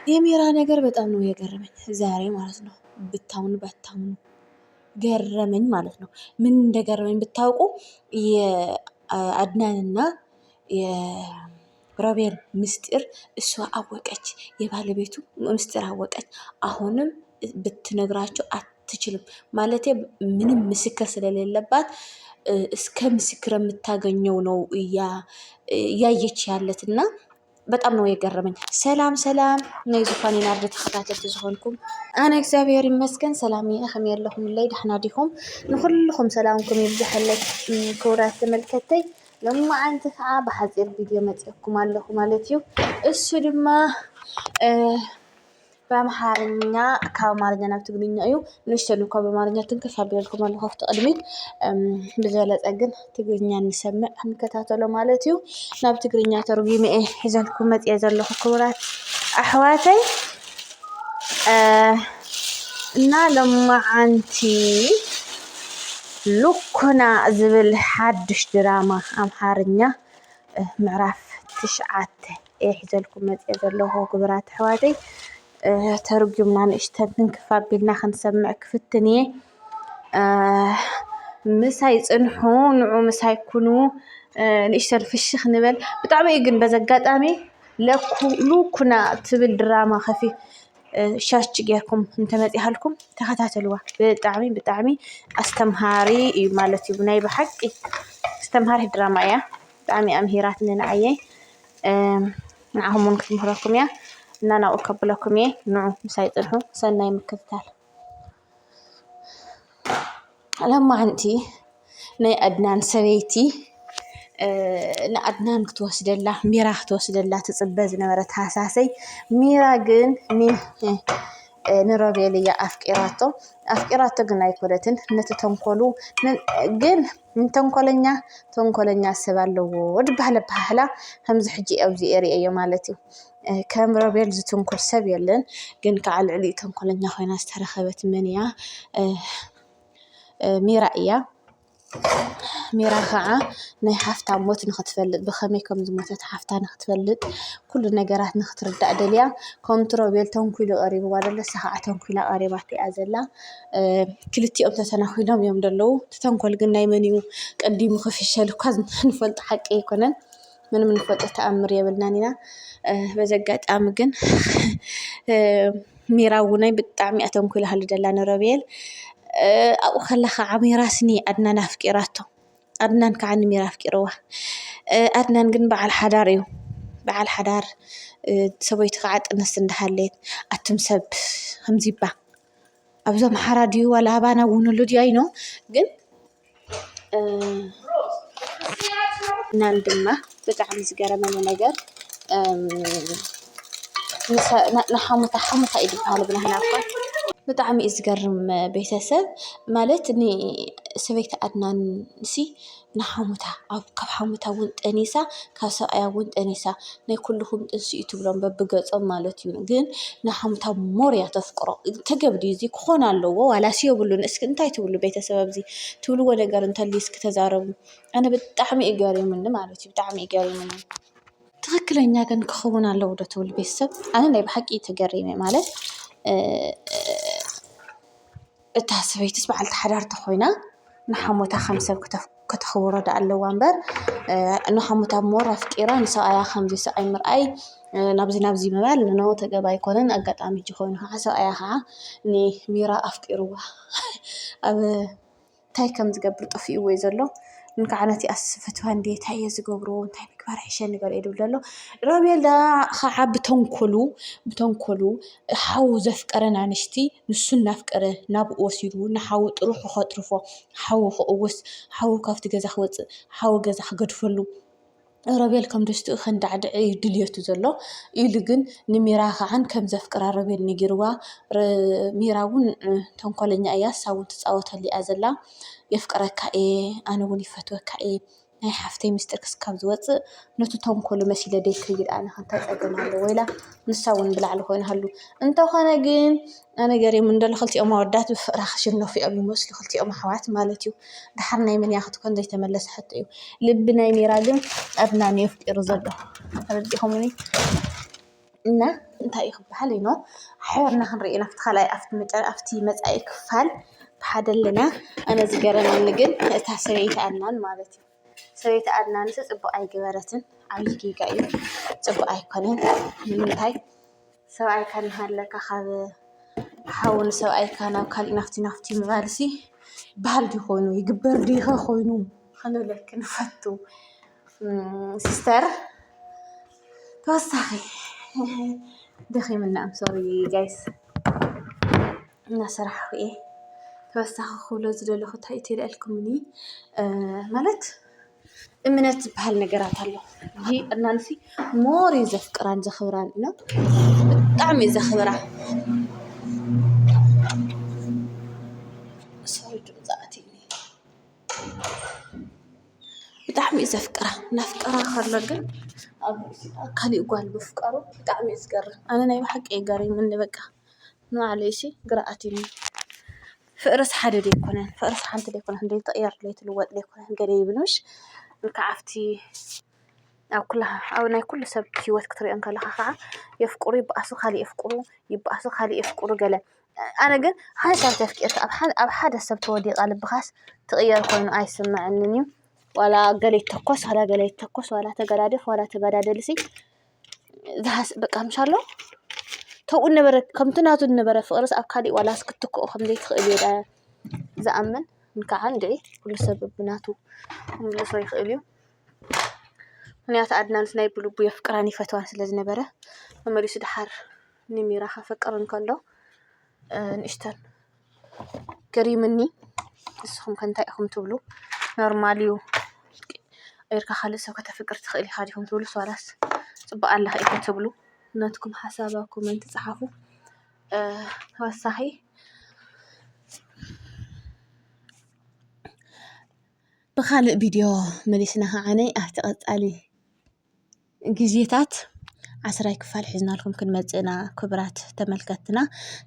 የሚራ ነገር በጣም ነው የገረመኝ ዛሬ ማለት ነው። ብታምኑ ባታምኑ ገረመኝ ማለት ነው። ምን እንደገረመኝ ብታውቁ፣ የአድናንና የሮቤል ምስጢር እሷ አወቀች፣ የባለቤቱ ምስጢር አወቀች። አሁንም ብትነግራቸው አትችልም። ማለቴ ምንም ምስክር ስለሌለባት እስከ ምስክር የምታገኘው ነው እያየች ያለት እና በጣም ነው የገረመኝ። ሰላም ሰላም ናይ ዙፋን ናርዲ ተኸታተልቲ ዝኾንኩም፣ ኣነ እግዚኣብሔር ይመስገን ሰላም እየ። ከመይ ኣለኹምለይ? ደሕና ዲኹም? ንኹልኹም ሰላምኩም ይብዝሐለይ። ክቡራት ተመልከተይ፣ ሎማዓንቲ ከዓ ብሓፂር ቪድዮ መፅእኩም ኣለኹ ማለት እዩ። እሱ ድማ ብኣምሓርኛ ካብ ኣማርኛ ናብ ትግርኛ እዩ። ንእሽተን እኳ ብኣማርኛ ትንክፍ ኣቢለልኩም ኣለኹ ኣብቲ ቅድሚት። ብዝበለፀ ግን ትግርኛ ንሰምዕ ንከታተሎ ማለት እዩ። ናብ ትግርኛ ተርጉመ እየ ሒዘልኩም መፅየ ዘለኹ ክቡራት ኣሕዋተይ። እና ሎማዓንቲ ልኩና ዝብል ሓድሽ ድራማ ኣምሓርኛ ምዕራፍ ትሽዓተ እየ ሒዘልኩም መፅየ ዘለኹ ክቡራት ኣሕዋተይ። ተርጉምና ንእሽተን ትንክፍ ኣቢልና ክንሰምዕ ክፍትን እየ። ምሳይ ፅንሑ፣ ንዑ ምሳይ ኩኑ። ንእሽተን ፍሽኽ ንበል። ብጣዕሚ እዩ ግን በዚ ኣጋጣሚ ለኩ-፣ ሉኩና ትብል ድራማ ከፊ ሻች ጌርኩም እንተመፂሃልኩም ተኸታተልዋ። ብጣዕሚ ብጣዕሚ ኣስተምሃሪ እዩ ማለት እዩ። ናይ ብሓቂ ኣስተምሃሪ ድራማ እያ። ብጣዕሚ ኣምሂራትኒ ንዓየይ። ንዓኹም እውን ክትምህረኩም እያ እና ናብኡ ከብለኩም እየ። ንዑ ምሳይ ፅንሑ። ሰናይ ምክትታል። ሎማዓንቲ ናይ ኣድናን ሰበይቲ ንኣድናን ክትወስደላ፣ ሚራ ክትወስደላ ትፅበ ዝነበረት ሃሳሰይ፣ ሚራ ግን ን-፣ ንሮቤል እያ ኣፍቂራቶ። ኣፍቂራቶ ግን ኣይኮነትን፣ ነቲ ተንኮሉ ን-፣ ግን ንተንኮለኛ ተንኮለኛ ሰብ ኣለዎ ድበሃል ኣበሃህላ ከምዚ ሕጂ ኣብዚ እየ ርእየዮ ማለት እዩ። ከም ሮቤል ዝትንኩል ሰብ የለን፣ ግን ከዓ ልዕሊኡ ተንኮለኛ ኮይና ዝተረኸበት መን እያ? ሚራ እያ። ሚራ ከዓ ናይ ሓፍታ ሞት ንኽትፈልጥ፣ ብኸመይ ከም ዝሞተት ሓፍታ ንኽትፈልጥ፣ ኩሉ ነገራት ንኽትርዳእ ደልያ፣ ከምቲ ሮቤል ተንኲሉ ቀሪብዋ ደሎ፣ ንሳ ከዓ ተንኲላ ቀሪባቶ እያ ዘላ። ክልቲኦም ተተናኺሎም እዮም ደለዉ። እቲ ተንኮል ግን ናይ መን እዩ ቀዲሙ ክፍሸል እኳ ንፈልጦ ሓቂ ኣይኮነን። ምንም ንፈልጦ ተኣምር የብልናን ኢና። በዚ ኣጋጣሚ ግን ሚራ እውናይ ብጣዕሚ እያ ተንኮል ሃሉ ደላ ንሮቤል። ኣብኡ ከላ ከዓ ሚራ ስኒ ኣድናን ኣፍቂራቶ። ኣድናን ከዓ ንሚራ ኣፍቂርዋ። ኣድናን ግን በዓል ሓዳር እዩ። በዓል ሓዳር፣ ሰበይቱ ከዓ ጥንስቲ እንዳሃለየት፣ ኣቱም ሰብ ከምዚ ይባ ኣብዞም ሓራ ድዩ ዋላ ኣባና እውን ኣሎ ድዩ ኣይኖ፣ ግን ናን ድማ ብጣዕሚ ዝገረመኒ ነገር፣ ንሓሙታ፣ ሓሙታ እዩ ዝበሃል ብናህና እኳ። ብጣዕሚ እዩ ዝገርም ቤተሰብ። ማለት ንሰበይቲ ኣድናን ሲ ንሓሙታ፣ ኣብ፣ ካብ ሓሙታ እውን ጠኒሳ፣ ካብ ሰብኣያ እውን ጠኒሳ፣ ናይ ኩልኹም ጥንሲ እዩ ትብሎም በብገጾም ማለት እዩ። ግን ንሓሙታ ሞር እያ ተፍቅሮ። ተገቢ ድዩ እዚ? ክኾን ኣለዎ ዋላስ የብሉን? እስኪ እንታይ ትብሉ ቤተሰብ? ኣብዚ ትብልዎ ነገር እንተልዩ እስኪ ተዛረቡ። ኣነ ብጣዕሚ እዩ ገሪሙኒ ማለት እዩ፣ ብጣዕሚ እዩ ገሪሙኒ። ትኽክለኛ ግን ክኸውን ኣለዎ ዶ ትብሉ ቤተሰብ? ኣነ ናይ ብሓቂ እዩ ተገሪመ ማለት፣ እ፣ እታ ሰበይትስ በዓልቲ ሓዳር ተኾይና ንሓሞታ ከም ሰብ ክተፍ-፣ ከተኽብሮ ደኣ ኣለዋ እምበር፣ እ፣ ንሓሞታ ሞር ኣፍቂራ ንሰብኣያ ከም ዘይሰብኣይ ምርኣይ፣ እ፣ ናብዚ ናብዚ ምባል ኖ ተገባ ኣይኮነን። ኣጋጣሚ ሕጂ ኮይኑ ከዓ ሰብኣያ ከዓ ንሚራ ኣፍቂርዋ ኣብ እንታይ ከም ዝገብር ጠፊእዎ እዩ ዘሎ። ግን ከዓ ነቲ ኣስፈትዋ እንዴ እንታይ እየ ዝገብሮ፣ እንታይ ምግባር ይሕሸኒ ገለ እዩ ዝብል ዘሎ። ሮቤል ደኣ ከዓ ብተንኮሉ፣ ብተንኮሉ ሓው ዘፍቀረን ኣንሽቲ ንሱ እናፍቀረ ናብኡ ወሲዱ ንሓው ጥርሑ ከጥርፎ፣ ሓው ክእውስ፣ ሓው ካብቲ ገዛ ክወፅእ፣ ሓው ገዛ ክገድፈሉ፣ ሮቤል ከም ደስትኡ ከንዳዕድዕ እዩ ድልየቱ ዘሎ። ኢሉ ግን ንሚራ ከዓን ከም ዘፍቅራ ሮቤል ነጊርዋ። ር-፣ ሚራ እውን፣ እ፣ ተንኮለኛ እያ፣ እሳ እውን ትፃወተሉ እያ ዘላ። የፍቅረካ እየ፣ ኣነ እውን ይፈትወካ እየ፣ ናይ ሓፍተይ ምስጢር ክስካብ ዝወፅእ ነቱ ተንኮሉ መሲለ ደይከይድ ኣነ ከ እንታይ ፀገም ኣለዎ ኢላ ንሳ እውን ብላዕሊ ኮይና ሃሉ። እንተኾነ ግን ኣነ ገሪሙኒ ደሎ፣ ክልቲኦም ኣወዳት ብፍቕራ ክሽነፉ እዮም ይመስሉ፣ ክልቲኦም ኣሕዋት ማለት እዩ። ደሓር ናይ መን እያ ክትኮን ዘይተመለሰ ሕቶ እዩ። ልቢ ናይ ሚራ ግን ኣድናን እዩ ኣፍቂሩ ዘሎ። ተረዲእኹምኒ? እና እንታይ እዩ ክበሃል ኢኖ ሓቢርና ክንርኢ ኢና። ኣብቲ ካልኣይ ኣብቲ መጨረ ኣብቲ መጻኢ ክፋል ብሓደ ኣለና። ኣነ ዝገረመኒ ግን እታ ሰበይቲ ኣድናን ማለት እዩ። ሰበይቲ ኣድናንስ ጽቡቕ ኣይገበረትን። ዓብዪ ጌጋ እዩ። ጽቡቕ ኣይኮነን። ንምንታይ ሰብኣይካ እናሃለካ ካብ ሓው ንሰብኣይካ ናብ ካሊእ ናፍቲ ናፍቲ ምባልሲ ባህል ድዩ ኮይኑ ይግበር ድዩ ኮይኑ ክንብለኪ ንፈቱ። እም፣ ሲስተር ተወሳኺ ደኺምና፣ I'm sorry guys፣ እናሰራሕኩ እየ። ተወሳኺ ክብሎ ዝደለኹ እንታይ እዩ ተልኣልኩምኒ ማለት እምነት ዝበሃል ነገራት ኣሎ። ይህ እናንሲ ሞር እዩ ዘፍቅራን ዘኽብራን ኢና ብጣዕሚ እዩ ዘኽብራ። ሶሪ ድምፂ ኣትዩኒ። ብጣዕሚ እዩ ዘፍቅራ። ናፍቀራ ከሎ ግን ኣብ ርእሲኣ ካሊእ ጓል ምፍቃሩ ብጣዕሚ እዩ ዝገርም። ኣነ ናይ ብሓቂ እዩ ገሪሙኒ በቃ። ንባዕለይሲ ግርኣት እዩ። ፍቅርስ ሓደ ደይኮነን፣ ፍቅርስ ሓንቲ ደይኮነን፣ ደይትቅየር፣ ደይትልወጥ ደይኮነን፣ ገለ ይብል ምሽ። እንካዕ ኣብቲ ኣብ ኩላ ኣብ ናይ ኩሉ ሰብ ህይወት ክትሪኦ እንከለኻ ከዓ የፍቅሩ ይበኣሱ፣ ካልእ የፍቅሩ ይበኣሱ፣ ካልእ የፍቅሩ ገለ። ኣነ ግን ሓደ ሰብ ተፍቂርካ ኣብ ሓ- ኣብ ሓደ ሰብ ተወዲቓ ልብኻስ ትቕየር ኮይኑ ኣይስምዐንን እዩ። ዋላ ገለ ይተኮስ ዋላ ገለ ይተኮስ ዋላ ተገዳደፍ ዋላ ተገዳደልሲ ዝሃስ በቃ ምሽ ኣሎ ተብኡ ነበረ ከምቲ ናቱ ነበረ ፍቅርስ ኣብ ካሊእ ዋላስ ክትክኦ ከም ዘይትኽእል እየ ዝኣምን። እንከዓ እንድዒ ኩሉ ሰብ ብናቱ ክምልሶ ይኽእል እዩ። ምክንያቱ ኣድናንስ ናይ ብልቡ የፍቅራን ይፈትዋን ስለ ዝነበረ መመሊሱ ደሓር ንሚራ ከፈቅር እንከሎ ንእሽተን ገሪምኒ። ንስኹም ከ እንታይ ኢኹም ትብሉ? ኖርማል እዩ ኢልካ ካልእ ሰብ ከተፍቅር ትኽእል ኢኻ ዲኹም ትብሉ? ዋላስ ጽቡቅ ኣለኺ ኢኹም ትብሉ? ናትኩም ሓሳብ ኣብ ኮመንት ጸሓፉ። ተወሳኺ ብኻልእ ቪድዮ መሊስና ከዓነይ ኣብቲ ቀጻሊ ግዜታት ዓስራይ ክፋል ሒዝናልኩም ክንመጽእ ኢና። ክቡራት ተመልከትና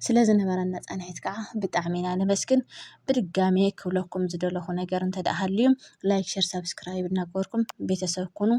ስለ ዝነበረና ጻንሒት ከዓ ብጣዕሚ ኢና ነመስግን። ብድጋሜ ክብለኩም ዝደለኹ ነገር እንተ ደኣ ሃልዩ ላይክ፣ ሸር፣ ሳብስክራይብ እናገበርኩም ቤተሰብ ኩኑ።